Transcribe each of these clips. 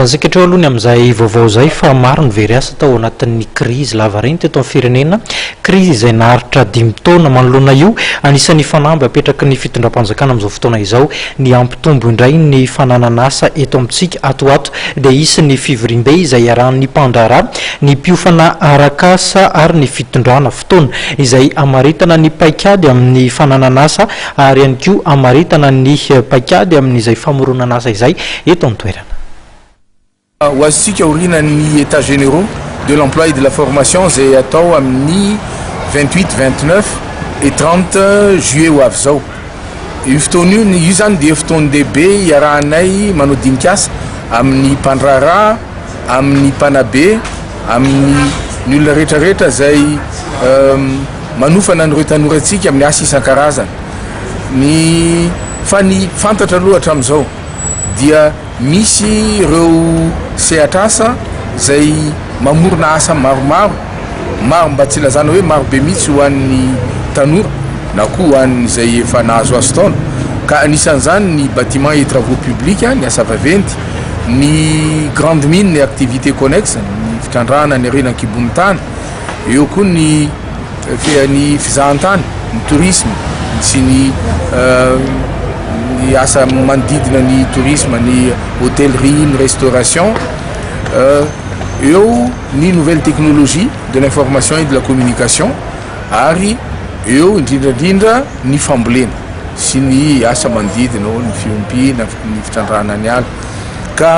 Saika hatreo aloha ny amin'izay vaovao izay fa maro ny very asa tao anatin'ny krizy lavareny teto amin'ny firenena, krizy izay naharitra dimy taona. Manoloana io, anisan'ny fanamby apetraky ny fitondram-panjakana amin'izao fotoana izao ny hampitombo indray ny fananan'asa eto amintsika. Ato ho ato dia hisy ny fivoriambe izay iarahan'ny mpandraharaha, ny mpiofana arak'asa ary ny fitondrana. Fotoana izay hamaritana ny paikady amin'ny fananan'asa ary ihany koa hamaritana ny paikady amin'izay famoronan'asa izay eto an-toerana. Ho azontsika aoriana ny Etats généraux de l'emploi et de la formation izay atao amin'ny 28, 29 et 30 juillet ho avy izao. Io fotoana io, io izany dia fotoan-dehibe iarahanay manao dinik'asa amin'ny mpandraharaha, amin'ny mpanabe, amin'ny ny olona rehetra rehetra izay manofana an'ireo tanorantsika amin'ny asa isan-karazany. Ny fa ny fantatra aloha hatramin'izao dia misy ireo sehatr'asa izay mamorona asa maromaro, maro mba tsy ilazana hoe maro be mihitsy ho an'ny tanora na koa ho an'izay efa nahazoazo taona, ka anisan'izany ny bâtiment et travaux publics, ny asa vaventy, ny grande mine et activités connexes, ny fitrandrahana ny harena an-kibon'ny tany, eo koa ny ny fizahantany, ny tourisme sy ny ny asa manodidina ny tourisme, ny hôtellerie, ny restauration, eo ny nouvelle technologie de l'information et de la communication ary eo indrindra indrindra ny fambolena sy ny asa manodidina ao, ny fiompiana, ny fitrandrahana ny ala ka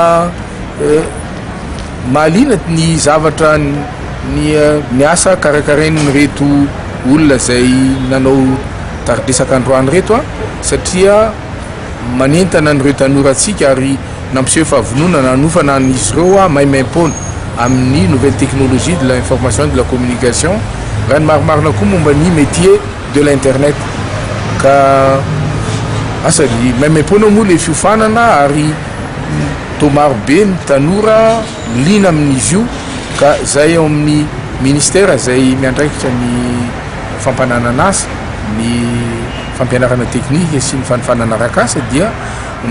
Mahaliana ny zavatra ny ny asa karakarain'ireto olona izay nanao tari-dresaka androany ireto satria manentana an'ireo tanorantsika ary nampiseho fahavononana hanofana an'izy ireo maimaim-poana amin'ny nouvelle technologie de l'information et de la communication raha ny marimarina koa momba ny métier de l'internet ka asa maimaim-poana moa ilay fiofanana ary Toa maro be ny tanora liana amin'izy io ka izay ao amin'ny ministera izay miandraikitra ny fampananan'asa, ny fampianarana teknika sy ny fanofanana arak'asa dia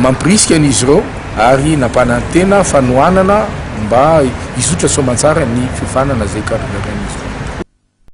mampirisika an'izy ireo ary nampanantena fanohanana mba hizotra soamantsara ny fiofanana izay karakarain'izy ireo.